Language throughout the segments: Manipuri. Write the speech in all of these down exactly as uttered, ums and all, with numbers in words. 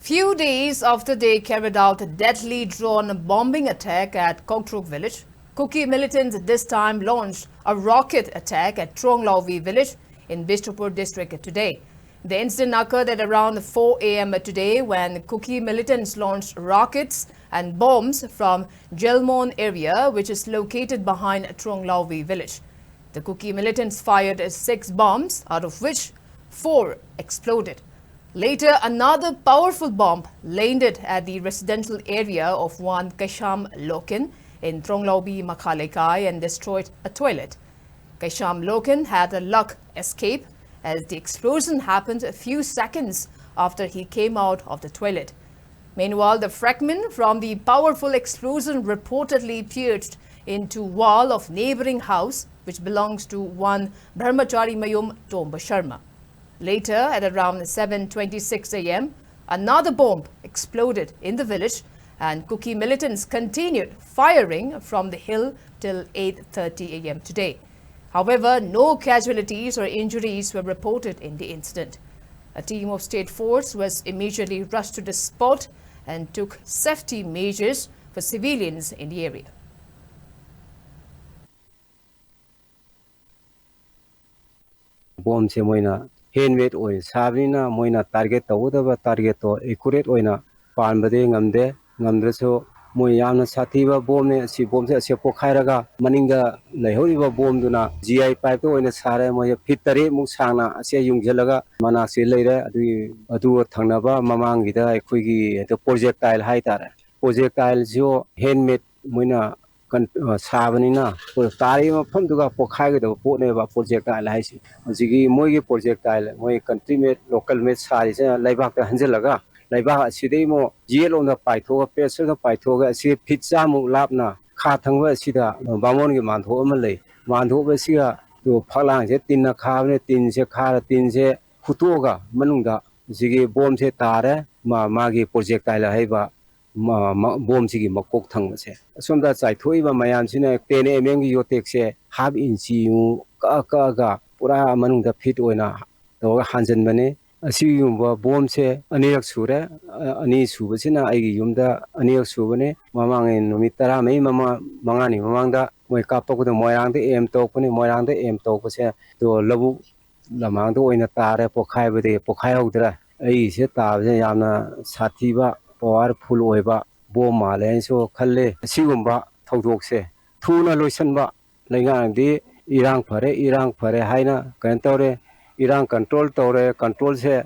Few days after they carried out a deadly drone bombing attack at Koktruk village, Kuki militants this time launched a rocket attack at Tronglauvi village in Bishnupur district today. The incident occurred at around four a m today when Kuki militants launched rockets and bombs from Jelmon area, which is located behind Tronglauvi village. The Kuki militants fired six bombs, out of which four exploded. Later, another powerful bomb landed at the residential area of one Kaisham Loken in Tronglaubi Makha Leikai and destroyed a toilet. Kaisham Loken had a luck escape, as the explosion happened a few seconds after he came out of the toilet. Meanwhile, the fragment from the powerful explosion reportedly pierced into wall of neighboring house, which belongs to one Brahmachari Mayum Tomba Sharma. Later, at around seven twenty-six a m, another bomb exploded in the village, and Kuki militants continued firing from the hill till eight thirty a m today. However, no casualties or injuries were reported in the incident. A team of state force was immediately rushed to the spot and took safety measures for civilians in the area. ꯕꯣꯝꯁꯦ ꯃꯣꯏꯅ ꯍꯦꯟꯃꯦꯗ ꯑꯣꯏꯅ ꯁꯥꯕꯅꯤꯅ ꯃꯣꯏꯅ ꯇꯥꯔꯒꯦꯠ ꯇꯧꯒꯗꯕ ꯇꯥꯔꯒꯦꯠꯇꯣ ꯑꯦꯀꯨꯔꯦꯠ ꯑꯣꯏꯅ ꯄꯥꯟꯕꯗꯤ ꯉꯝꯗꯦ꯫ ꯉꯝꯗ꯭ꯔꯁꯨ ꯃꯣꯏ ꯌꯥꯝꯅ ꯁꯥꯊꯤꯕ ꯕꯣꯝꯅꯦ꯫ ꯑꯁꯤ ꯕꯣꯝꯁꯦ ꯑꯁꯤ ꯄꯣꯈꯥꯏꯔꯒ ꯃꯅꯤꯡꯗ ꯂꯩꯍꯧꯔꯤꯕ ꯕꯣꯝꯗꯨꯅ ꯖꯤ ꯑꯥꯏ ꯄꯥꯏꯞꯇ ꯑꯣꯏꯅ ꯁꯥꯔꯦ꯫ ꯃꯣꯏ ꯐꯤꯠ ꯇꯔꯦꯠꯃꯨꯛ ꯁꯥꯡꯅ ꯑꯁꯤ ꯌꯨꯡꯁꯤꯜꯂꯒ ꯃꯅꯥꯛꯁꯤ ꯂꯩꯔꯦ꯫ ꯑꯗꯨꯒꯤ ꯑꯗꯨꯒ ꯊꯪꯅꯕ ꯃꯃꯥꯡꯒꯤꯗ ꯑꯩꯈꯣꯏꯒꯤ ꯄ꯭ꯔꯣꯖꯦꯛꯇꯥꯏꯜ ꯍꯥꯏꯇꯥꯔꯦ, ꯄ꯭ꯔꯣꯖꯦꯛꯇꯥꯏꯜꯁꯤꯁꯨ ꯍꯦꯟꯃꯦꯗ ꯃꯣꯏꯅ ꯀꯟ-, ꯑ, ꯁꯥꯕꯅꯤꯅ ꯇꯥꯔꯤꯕ ꯃꯐꯝꯗꯨꯒ ꯄꯣꯛꯈꯥꯏꯒꯗꯕ ꯄꯣꯠꯅꯦꯕ ꯄ꯭ꯔꯣꯖꯦꯛꯇꯥꯏꯜ ꯍꯥꯏꯁꯦ꯫ ꯍꯧꯖꯤꯛꯀꯤ ꯃꯣꯏꯒꯤ ꯄ꯭ꯔꯣꯖꯦꯛꯇꯥꯏꯜ, ꯃꯣꯏ ꯀꯟꯇ꯭ꯔꯤ ꯃꯦꯗ, ꯂꯣꯀꯦꯜ ꯃꯦꯗ ꯁꯥꯔꯤꯁꯤꯅ ꯂꯩꯕꯥꯛꯇ ꯍꯟꯖꯤꯜꯂꯒ ꯂꯩꯕꯥꯛ ꯑꯁꯤꯗꯩ ꯑꯃꯨꯛ ꯌꯦꯠꯂꯣꯝꯗ ꯄꯥꯏꯊꯣꯛꯑꯒ, ꯄ꯭ꯔꯦꯁꯔꯗ ꯄꯥꯏꯊꯣꯛꯑꯒ ꯑꯁꯤ ꯐꯤꯠ ꯆꯥꯃꯨꯛ ꯂꯥꯞꯅ ꯈꯥ ꯊꯪꯕ ꯑꯁꯤꯗ ꯕꯥꯃꯣꯟꯒꯤ ꯃꯥꯟꯗꯣꯞ ꯑꯃ ꯂꯩ꯫ ꯃꯥꯟꯗꯣꯞ ꯑꯁꯤꯒ ꯐꯛꯂꯥꯡꯁꯦ ꯇꯤꯟꯅ ꯈꯥꯕꯅꯦ, ꯇꯤꯟꯁꯦ ꯈꯥꯔ ꯇꯤꯟꯁꯦ ꯍꯨꯠꯇꯣꯛꯑꯒ ꯃꯅꯨꯡꯗ ꯁꯤꯒꯤ ꯕꯣꯝꯁꯦ ꯇꯥꯔꯦ꯫ ꯃꯥ-, ꯃꯥꯒꯤ ꯄ꯭ꯔꯣꯖꯦꯛꯇꯥꯏꯜ ꯍꯥꯏꯕ ꯃ-, ꯃ-, ꯕꯣꯝꯁꯤꯒꯤ ꯃꯀꯣꯛ ꯊꯪꯕꯁꯦ꯫ ꯑꯁꯣꯝꯗ ꯆꯥꯏꯊꯣꯛꯏꯕ ꯃꯌꯥꯝꯁꯤꯅ ꯇꯦꯟ ꯑꯦꯝ ꯑꯦꯝꯒꯤ ꯌꯣꯇꯦꯛꯁꯦ ꯍꯥꯐ ꯏꯟꯆꯤꯃꯨꯛ ꯀꯛꯑ ꯀꯛꯑꯒ ꯄꯨꯔꯥ ꯃꯅꯨꯡꯗ ꯐꯤꯠ ꯑꯣꯏꯅ ꯇꯧꯔꯒ ꯍꯥꯟꯖꯟꯕꯅꯤ꯫ ꯑꯁꯤꯒꯨꯝꯕ ꯕꯣꯝꯁꯦ ꯑꯅꯤꯔꯛ ꯁꯨꯔꯦ꯫ ꯑ-, ꯑꯅꯤ ꯁꯨꯕꯁꯤꯅ ꯑꯩꯒꯤ ꯌꯨꯝꯗ ꯑꯅꯤꯔꯛ ꯁꯨꯕꯅꯤ꯫ ꯃꯃꯥꯡꯒꯤ ꯅꯨꯃꯤꯠ ꯇꯔꯥꯃꯔꯤ ꯃꯃꯥ-, ꯃꯉꯥꯅꯤ ꯃꯃꯥꯡꯗ ꯃꯣꯏ ꯀꯥꯞꯄꯛꯄꯗ ꯃꯣꯏꯔꯥꯡꯗ ꯑꯦꯝ ꯇꯧꯔꯛꯄꯅꯤ꯫ ꯃꯣꯏꯔꯥꯡꯗ ꯑꯦꯝ ꯇꯧꯔꯛꯄꯁꯦ ꯑꯗꯣ ꯂꯧꯕꯨꯛ ꯂꯃꯥꯡꯗ ꯑꯣꯏꯅ ꯇꯥꯔꯦ, ꯄꯣꯛꯈꯥꯏꯕꯗꯤ ꯄꯣꯛꯈꯥꯏꯍꯧꯗ꯭ꯔꯦ꯫ ꯑꯩꯒꯤꯁꯦ ꯇꯥꯕꯁꯦ ꯌꯥꯝꯅ ꯁꯥꯊꯤꯕ, powerful ꯑꯣꯏꯕ ꯕꯣꯝ ꯃꯥꯜꯂꯦ ꯍꯥꯏꯅꯁꯨ ꯈꯜꯂꯦ꯫ ꯑꯁꯤꯒꯨꯝꯕ ꯊꯧꯗꯣꯛꯁꯦ ꯊꯨꯅ ꯂꯣꯏꯁꯤꯟꯕ, ꯂꯩꯉꯥꯛꯅꯗꯤ ꯏꯔꯥꯡ ꯐꯔꯦ, ꯏꯔꯥꯡ ꯐꯔꯦ ꯍꯥꯏꯅ ꯀꯩꯅꯣ ꯇꯧꯔꯦ, ꯏꯔꯥꯡ control ꯇꯧꯔꯦ, control ꯁꯦ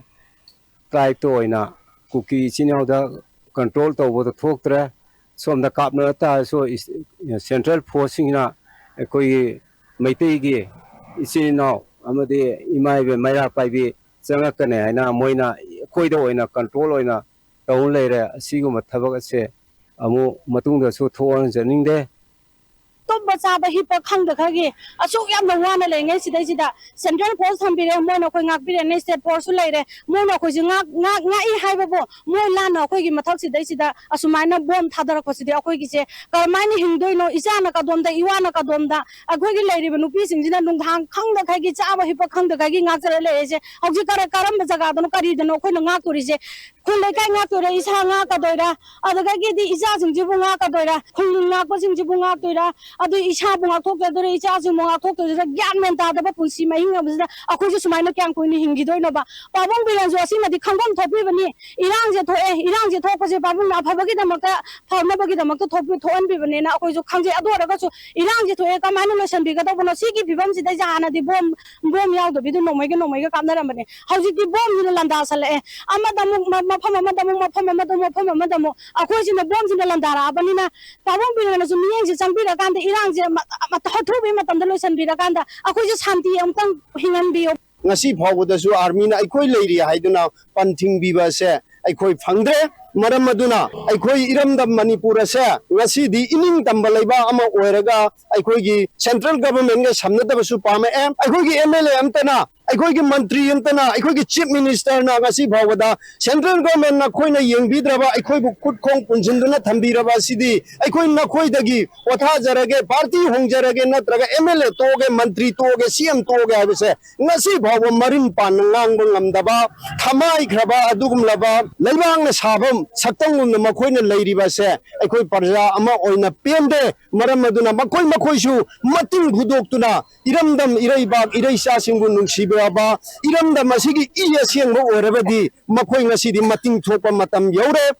tribe ꯇ ꯑꯣꯏꯅ ꯀꯨꯀꯤ ꯏꯆꯤꯟ ꯏꯅꯥꯎꯗ control ꯇꯧꯕꯗ ꯊꯣꯛꯇ꯭ꯔꯦ꯫ ꯁꯣꯝꯗ ꯀꯥꯞꯅ ꯇꯥꯔꯁꯨ ꯏꯁ-, central force ꯁꯤꯡꯅ ꯑꯩꯈꯣꯏꯒꯤ ꯃꯩꯇꯩꯒꯤ ꯏꯆꯤꯟ ꯏꯅꯥꯎ ꯑꯃꯗꯤ ꯏꯃꯥ ꯏꯕꯦꯟ ꯃꯩꯔꯥ ꯄꯥꯏꯕꯤ ꯆꯪꯉꯛꯀꯅꯤ ꯍꯥꯏꯅ ꯃꯣꯏꯅ ꯑꯩꯈꯣꯏꯗ ꯑꯣꯏꯅ control ꯑꯣꯏꯅ ꯇꯧ ꯂꯩꯔꯦ꯫ ꯑꯁꯤꯒꯨꯝꯕ ꯊꯕꯛ ꯑꯁꯦ ꯑꯃꯨꯛ ꯃꯇꯨꯡꯗꯁꯨ ꯊꯣꯛꯍꯟꯖꯅꯤꯡꯗꯦ꯫ ꯇꯨꯝꯕ ꯆꯥꯕ ꯍꯤꯞꯄ ꯈꯪꯗꯈꯩꯒꯤ ꯑꯁꯨꯛ ꯌꯥꯝꯅ ꯋꯥꯅ ꯂꯩꯉꯩ ꯁꯤꯗꯩꯁꯤꯗ central force ꯊꯝꯕꯤꯔꯦ, ꯃꯣꯏꯅ ꯑꯩꯈꯣꯏ ꯉꯥꯛꯄꯤꯔꯦꯅꯦ, state force ꯁꯨ ꯂꯩꯔꯦ, ꯃꯣꯏꯅ ꯑꯩꯈꯣꯏꯁꯦ ꯉꯥꯛ-, ꯉꯥꯛ-, ꯉꯥꯛꯏ ꯍꯥꯏꯕꯕꯨ ꯃꯣꯏ ꯂꯥꯟꯅ ꯑꯩꯈꯣꯏꯒꯤ ꯃꯊꯛꯁꯤꯗꯩꯁꯤꯗ ꯑꯁꯨꯃꯥꯏꯅ ꯕꯣꯝ ꯊꯥꯗꯔꯛꯄꯁꯤꯗꯤ ꯑꯩꯈꯣꯏꯒꯤꯁꯦ ꯀꯔꯝꯍꯥꯏꯅ ꯍꯤꯡꯗꯣꯏꯅꯣ? ꯏꯆꯥꯅ ꯀꯗꯣꯝꯗ, ꯏꯋꯥꯅ ꯀꯗꯣꯝꯗ, ꯑꯩꯈꯣꯏꯒꯤ ꯂꯩꯔꯤꯕ ꯅꯨꯄꯤꯁꯤꯡꯁꯤꯅ ꯅꯨꯡꯗꯥꯡ ꯈꯪꯗꯈꯩꯒꯤ, ꯆꯥꯕ ꯍꯤꯞꯄ ꯈꯪꯗꯈꯩꯒꯤ ꯉꯥꯛꯆꯔ ꯂꯩꯔꯤꯁꯦ꯫ ꯍꯧꯖꯤꯛ ꯀꯔ-, ꯀꯔꯝꯕ ꯖꯒꯥꯗꯅꯣ, ꯀꯔꯤꯗꯅꯣ ꯑꯩꯈꯣꯏꯅ ꯉꯥꯛꯇꯣꯔꯤꯁꯦ? ꯈꯨꯜ ꯂꯩꯀꯥꯏ ꯉꯥꯛꯇꯣꯏꯔꯥ, ꯏꯁꯥ ꯉꯥꯛꯀꯗꯣꯏꯔꯥ, ꯑꯗꯨꯗꯒꯤꯗꯤ ꯏꯆꯥꯁꯤꯡꯁꯤꯕꯨ ꯉꯥꯛꯀꯗꯣꯏꯔꯥ, ꯈꯨꯜ ꯉꯥꯛꯄꯁꯤꯡꯁꯤꯕꯨ ꯉꯥꯛꯇꯣꯏꯔꯥ, ꯑꯗꯨ ꯏꯁꯥꯕꯨ ꯉꯥꯛꯊꯣꯛꯆꯗꯣꯏꯔꯥ, ꯏꯆꯥꯁꯤꯡꯕꯨ ꯉꯥꯛꯊꯣꯛꯇꯣꯏꯔꯥ, ꯒ꯭ꯌꯥꯟ ꯃꯦꯟ ꯇꯥꯗꯕ ꯄꯨꯟꯁꯤ ꯃꯍꯤꯡ ꯑꯃꯁꯤꯗ ꯑꯩꯈꯣꯏꯁꯨ ꯁꯨꯃꯥꯏꯅ ꯀꯌꯥꯝ ꯀꯨꯏꯅ ꯍꯤꯡꯈꯤꯗꯣꯏꯅꯣꯕ? ꯄꯥꯕꯨꯡ ꯕꯤꯔꯦꯟꯁꯨ ꯑꯁꯤꯃꯗꯤ ꯈꯪꯐꯝ ꯊꯣꯛꯄꯤꯕꯅꯤ꯫ ꯏꯔꯥꯡꯁꯦ ꯊꯣꯛꯑꯦ, ꯏꯔꯥꯡꯁꯦ ꯊꯣꯛꯄꯁꯦ ꯄꯥꯕꯨꯡꯅ ꯑꯐꯕꯒꯤꯗꯃꯛꯇ, ꯐꯅꯕꯒꯤꯗꯃꯛꯇ ꯊꯣꯛꯄꯤ-, ꯊꯣꯛꯍꯟꯕꯤꯕꯅꯦꯅ ꯑꯩꯈꯣꯏꯁꯨ ꯈꯪꯖꯩ꯫ ꯑꯗꯨ ꯑꯣꯏꯔꯒꯁꯨ ꯏꯔꯥꯡꯁꯦ ꯊꯣꯛꯑꯦ, ꯀꯃꯥꯏꯅ ꯂꯣꯏꯁꯤꯟꯕꯤꯒꯗꯧꯕꯅꯣ? ꯁꯤꯒꯤ ꯐꯤꯕꯝꯁꯤꯗꯩꯁꯦ ꯍꯥꯟꯅꯗꯤ ꯕꯣꯝ, ꯕꯣꯝ ꯌꯥꯎꯗꯕꯤꯗ ꯅꯣꯡꯃꯩꯒ ꯅꯣꯡꯃꯩꯒ ꯀꯥꯞꯅꯔꯝꯕꯅꯦ꯫ ꯍꯧꯖꯤꯛꯇꯤ ꯕꯣꯝꯁꯤꯅ ꯂꯥꯟꯗꯥꯁꯜꯂꯛꯑꯦ꯫ ꯑꯃꯗ ꯑꯃꯨꯛ ꯃ-, ꯃꯐꯝ ꯑꯃꯗ ꯑꯃꯨꯛ, ꯃꯐꯝ ꯑꯃꯗ ꯑꯃꯨꯛ, ꯃꯐꯝ ꯑꯃꯗ ꯑꯃꯨꯛ꯫ ꯑꯩꯈꯣꯏꯁꯤꯅ ꯕꯣꯝꯁꯤꯅ ꯂꯥꯟꯗꯥꯔꯛꯑꯕꯅꯤꯅ, ꯄꯥꯕꯨꯡ ꯕꯤꯔꯦꯟꯅꯁꯨ ꯃꯤꯠꯌꯦꯡꯁꯦ ꯆꯪꯕꯤꯔꯀꯥꯟꯗ, ꯏꯔꯥꯡꯁꯦ ꯃ-, ꯃ-, ꯍꯥꯊꯨꯕꯒꯤ ꯃꯇꯝꯗ ꯂꯣꯏꯁꯤꯟꯕꯤꯔꯀꯥꯟꯗ ꯑꯩꯈꯣꯏꯁꯨ ꯁꯥꯟꯇꯤ ꯑꯃꯨꯛꯇꯪ ꯍꯤꯡꯍꯟꯕꯤꯌꯨ꯫ ꯉꯁꯤ ꯐꯥꯎꯕꯗꯁꯨ army ꯅ ꯑꯩꯈꯣꯏ ꯂꯩꯔꯤ ꯍꯥꯏꯗꯨꯅ ꯄꯟ ꯊꯤꯡꯕꯤꯕ ꯑꯁꯦ ꯑꯩꯈꯣꯏ ꯐꯪꯗ꯭ꯔꯦ꯫ ꯃꯔꯝ ꯑꯗꯨꯅ ꯑꯩꯈꯣꯏ ꯏꯔꯝꯗꯝ ꯃꯅꯤꯄꯨꯔ ꯑꯁꯦ ꯉꯁꯤꯗꯤ ꯏꯅꯤꯡ ꯇꯝꯕ ꯂꯩꯕꯥꯛ ꯑꯃ ꯑꯣꯏꯔꯒ ꯑꯩꯈꯣꯏꯒꯤ central government ꯒ ꯁꯝꯅꯗꯕꯁꯨ ꯄꯥꯝꯃꯛꯑꯦ꯫ ꯑꯩꯈꯣꯏꯒꯤ M L A ꯑꯝꯇꯅ ꯑꯩꯈꯣꯏꯒꯤ ꯃꯟꯇ꯭ꯔꯤ ꯑꯃꯇꯅ, ꯑꯩꯈꯣꯏꯒꯤ ꯆꯤꯐ ꯃꯤꯅꯤꯁꯇꯔꯅ ꯉꯁꯤ ꯐꯥꯎꯕꯗ ꯁꯦꯟꯇ꯭ꯔꯦꯜ ꯒꯣꯔꯃꯦꯟ ꯅꯈꯣꯏꯅ ꯌꯦꯡꯕꯤꯗ꯭ꯔꯕ, ꯑꯩꯈꯣꯏꯕꯨ ꯈꯨꯠ ꯈꯣꯡ ꯄꯨꯟꯁꯤꯟꯗꯨꯅ ꯊꯝꯕꯤꯔꯕ ꯑꯁꯤꯗꯤ ꯑꯩꯈꯣꯏ ꯅꯈꯣꯏꯗꯒꯤ ꯄꯣꯊꯥꯖꯔꯒꯦ, ꯄꯥꯔꯇꯤ ꯍꯣꯡꯖꯔꯒꯦ, ꯅꯠꯇ꯭ꯔꯒ ꯑꯦꯝ ꯑꯦꯜ ꯑꯦ ꯇꯣꯛꯑꯒꯦ, ꯃꯟꯇ꯭ꯔꯤ ꯇꯣꯛꯑꯒꯦ, ꯁꯤ ꯑꯦꯝ ꯇꯣꯛꯑꯒꯦ ꯍꯥꯏꯕꯁꯦ ꯉꯁꯤ ꯐꯥꯎꯕ ꯃꯔꯤꯟ ꯄꯥꯟꯅ ꯉꯥꯡꯕ ꯉꯝꯗꯕ, ꯊꯃꯥꯏꯈ꯭ꯔꯕ ꯑꯗꯨꯒꯨꯝꯂꯕ ꯂꯩꯕꯥꯛꯅ ꯁꯥꯕ ꯁꯛꯇꯝꯒꯨꯝꯅ ꯃꯈꯣꯏꯅ ꯂꯩꯔꯤꯕꯁꯦ ꯑꯩꯈꯣꯏ ꯄ꯭ꯔꯖꯥ ꯑꯃ ꯑꯣꯏꯅ ꯄꯦꯟꯗꯦ꯫ ꯃꯔꯝ ꯑꯗꯨꯅ ꯃꯈꯣꯏ ꯃꯈꯣꯏꯁꯨ ꯃꯇꯤꯡ ꯍꯨꯗꯣꯛꯇꯨꯅ ꯏꯔꯝꯗꯝ, ꯏꯔꯩꯕꯥꯛ, ꯏꯔꯩꯆꯥꯁꯤꯡꯕꯨ ꯅꯨꯡꯁꯤꯕꯤꯔꯕ ꯏꯔꯝꯗꯝ ꯑꯁꯤꯒꯤ ꯏ ꯑꯁꯦꯡꯕ ꯑꯣꯏꯔꯕꯗꯤ ꯃꯈꯣꯏ ꯉꯁꯤꯗꯤ ꯃꯇꯤꯡ ꯊꯣꯛꯄ ꯃꯇꯝ ꯌꯧꯔꯦ꯫